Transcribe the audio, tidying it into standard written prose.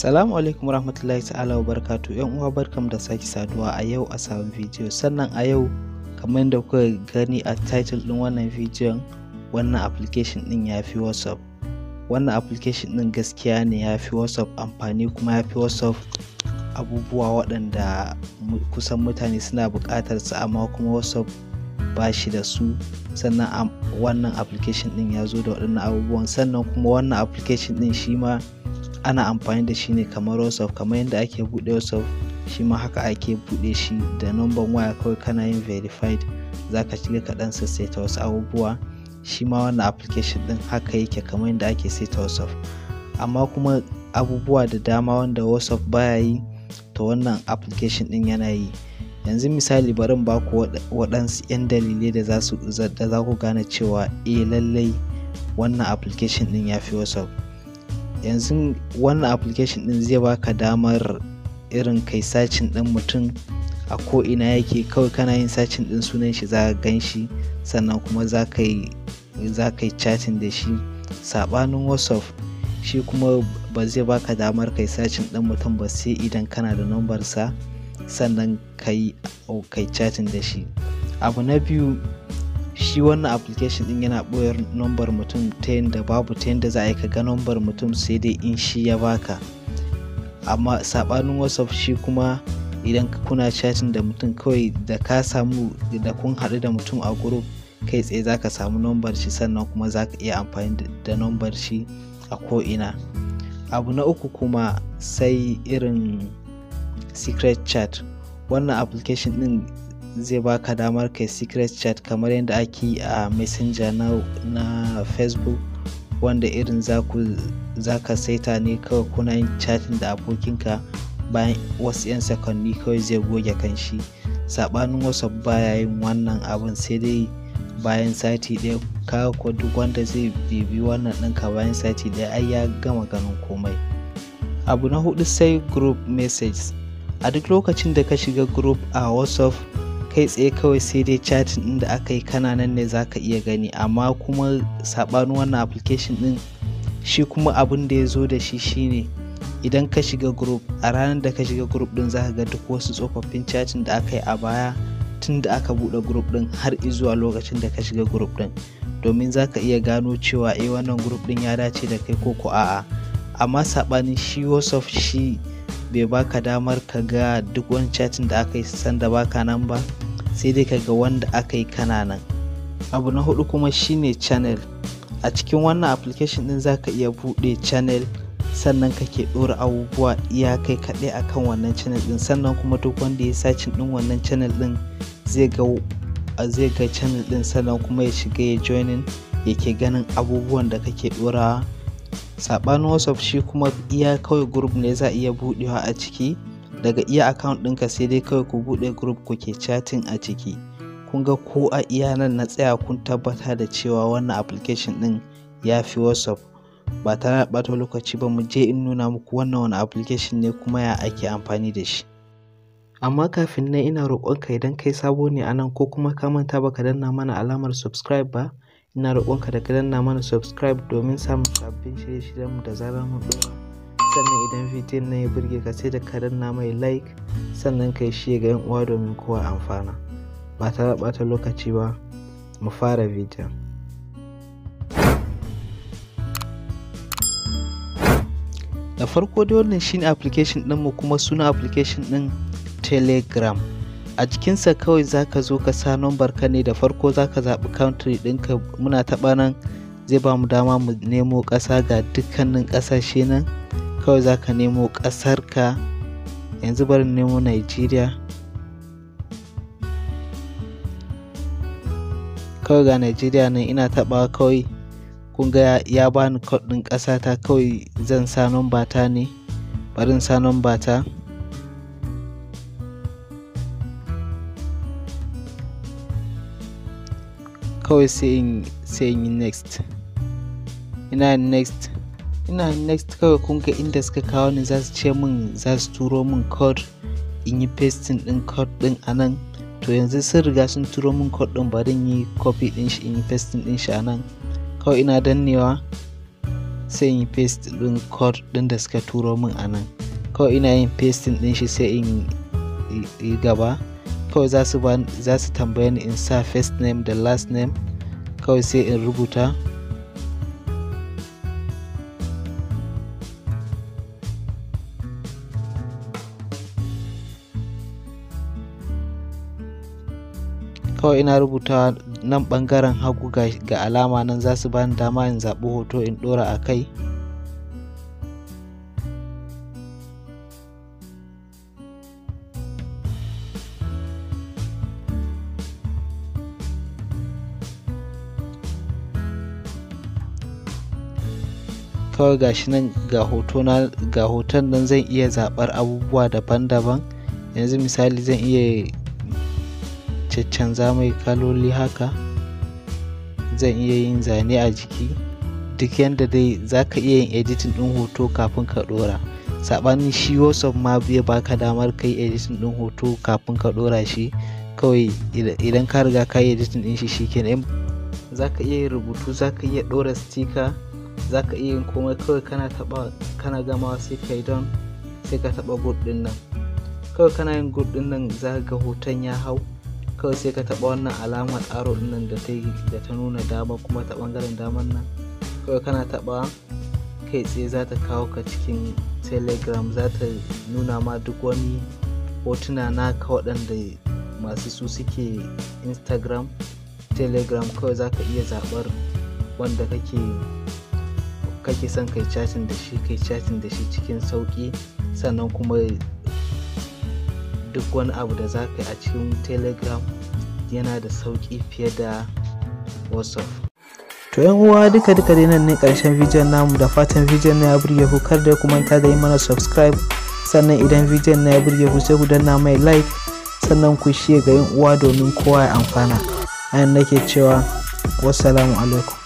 Salamu alaikum warahmatullahi ta'ala wa barakatuh. Yan uwa, barkam da sake saduwa a yau a sabon bidiyo. Sannan a yau, kamar yadda kuka gani a title din wannan bidiyon, wannan application din ya fi WhatsApp. Wannan application din gaskiya ne ya fi WhatsApp amfani, kuma ya fi WhatsApp abubuwa waɗanda kusan mutane suna buƙatar su amma kuma WhatsApp ba shi da su. Sannan wannan application din ya zo da waɗannan abubuwan. Sannan kuma wannan application din shi ma ana amfani da shi ne kamar WhatsApp. Kamar yadda ake buɗe WhatsApp, shi ma haka ake buɗe shi da number waya. Kawai kana yin verified, za ka shiga ka ɗan sassaita wasu abubuwa. Shi ma wannan application ɗin haka yake, kamar yadda ake saita WhatsApp. Amma kuma abubuwa da dama wanda WhatsApp baya yi, to wannan application ɗin yana yi. Yanzu misali, bari in baku waɗansu 'yan dalilai da za ku gane cewa eh, lallai wannan application ɗin ya fi WhatsApp. Yanzu wannan application ɗin zai baka damar irin kai searching ɗin mutum a ko ina yake. Kawai kana yin searching ɗin sunan shi, za ka gan shi. Sannan kuma za ka yi chatting da shi. Saɓanin WhatsApp, shi kuma ba zai baka damar kai searching ɗin mutum ba, sai idan kana da number sa, sannan kai chatting da shi. Abu na biyu, shi wannan application din yana ɓoye number mutum ta yadda babu ta yadda za a yi ka ga number mutum, sai dai in shi ya baka. Amma saɓanin WhatsApp, shi kuma idan kuna chatting da mutum, kawai da ka samu da kun haɗu da mutum a group, kai tsaye za ka samu number shi, sannan kuma za ka iya amfani da number shi a ko'ina. Abu na uku kuma sai irin secret chat. Wannan application din zai baka damar kai secret chat kamar yadda ake yi a Messenger na Facebook, wanda irin za ka saita ne kawai kuna yin chatting da abokinka, bayan wasu 'yan sakonni kawai zai goge kanshi. Saɓanin WhatsApp, baya yin wannan abun, sai dai bayan sati ɗaya. Kaga ko duk wanda zai bibi wannan ɗinka bayan sati ɗaya, ai ya gama ganin komai. Abu na hudu sai group messages. A duk lokacin da ka shiga group a WhatsApp, kai tsaye kawai sai dai chatting ɗin da aka yi kana nan ne za ka iya gani. Amma kuma saɓanin wannan application ɗin, shi kuma abin da ya zo da shi shine idan ka shiga group, a ranar da ka shiga group ɗin, za ka ga duk wasu tsofaffin chatting da aka yi a baya, tun da aka buɗe group ɗin har izuwa lokacin da ka shiga group ɗin, domin za ka iya gano cewa eh, wannan group ɗin ya dace da kai ko ko a'a. Amma saɓanin shi WhatsApp, shi bai baka damar ka ga duk wani chatting da aka yi sanda baka nan ba, sai dai ka ga wanda aka yi kana nan. Abu na hudu kuma shine channel. A cikin wannan application din zaka iya buɗe channel, sannan kake ɗora abubuwa iya kai kaɗai akan wannan channel din. Sannan kuma duk wanda ya searching din wannan channel din, zai ga channel din, sannan kuma ya shiga ya joining, yake ganin abubuwan da kake ɗorawa. Saɓanin WhatsApp, shi kuma iya kawai group ne za a iya buɗewa a ciki. Daga iya account ɗinka, sai dai kawai ku buɗe group kuke chatting a ciki. Kun ga ko a iya nan na tsaya, kun tabbata da cewa wannan application ɗin ya fi WhatsApp. Ba tare da ɓata lokaci ba, mu je in nuna muku wannan wani application ne, kuma ya ake amfani da shi. Amma kafin nan, ina roƙonka, idan kai sabo ne a nan ko kuma ka manta baka danna mana alamar subscribe ba, ina roƙonka da ka danna mana subscribe domin samun sabbin shirye-shiryenmu da zarar mun ɗora. Sannan idan bidiyon nan ya burge ka, sai da ka danna mai like, sannan kai shi ga 'yan uwa domin kowa amfana. Ba tare da ɓata lokaci ba, mu fara bidiyon. Da farko dai, wannan shine application ɗinmu, kuma sunan application ɗin Telegram. A cikinsa kawai za ka zo ka sa number ka ne. Da farko za ka zaɓi country ɗinka. Muna taɓa nan, zai ba mu dama mu nemo ƙasa. Ga dukkanin ƙasashe nan, kawai za ka nemo ƙasarka. Yanzu bari nemo Nigeria. Kawai ga Nigeria nan, ina taɓawa kawai, kun ga ya bani code ɗin ƙasata. Kawai zan sa number ta ne. Bari in sa number ta. Kawai sai in yi next. Ina next, ina next, kawai kun ga inda suka kawo ni, za su ce min za su turo min code, in yi pasting ɗin code ɗin a nan. To yanzu sun riga sun turo min code ɗin, bari in yi copy ɗin shi, in yi pasting ɗin shi a nan. Kawai ina dannewa, Sai in yi paste ɗin code ɗin da suka turo min a nan. Kawai ina yin pasting ɗin shi sai in yi gaba. Kawai za su tambaye ni in sa first name da last name. Kawai sai in rubuta. Kawai ina rubuta, nan ɓangaren hagu ga alama nan, za su bani dama in zaɓi hoto in ɗora a kai. Kawai gashi nan, ga hoto na, ga hoton nan. Zan iya zaɓar abubuwa daban-daban. Yanzu misali, zan iya caccanza mai kaloli haka, zan iya yin zane a jiki, duk yanda dai za ka iya yin editing ɗin hoto kafin ka ɗora. Saɓanin shi WhatsApp ma bai baka damar ka yi editing ɗin hoto kafin ka ɗora shi. Kawai idan ka riga ka yi editing ɗin shi, shikenan. Za ka iya yin rubutu, za ka iya ɗora sticker, za ka iya yin komai. Kawai kana taɓa, kana gamawa, sai ka yi done, sai ka taɓa good ɗin nan. Kawai kana yin good ɗin nan, za ka ga hoton ya hau. Kawai sai ka taɓa wannan alamar arrow ɗin nan da ta nuna dama, kuma ta ɓangaren daman nan. Kawai kana taɓa, kai tsaye za ta kawo ka cikin Telegram, za ta nuna ma duk wani hotuna naka waɗanda masu su suke Instagram, Telegram. Kawai za ka iya zaɓar wanda kake son kai chatting da shi, kai chatting da shi cikin sauƙi. Sannan kuma duk wani abu da za ka yi a cikin Telegram yana da sauƙi fiye da WhatsApp. To yan uwa, duka duka dai nan ne ƙarshen bidiyon namu. Da fatan bidiyon na ya burge ku. Kar da ku manta da yi mana subscribe. Sannan idan bidiyon na ya burge ku, sai ku danna mai like, sannan ku share ga yan uwa domin kowa ya amfana. Ayan nake cewa wassalamu alaikum.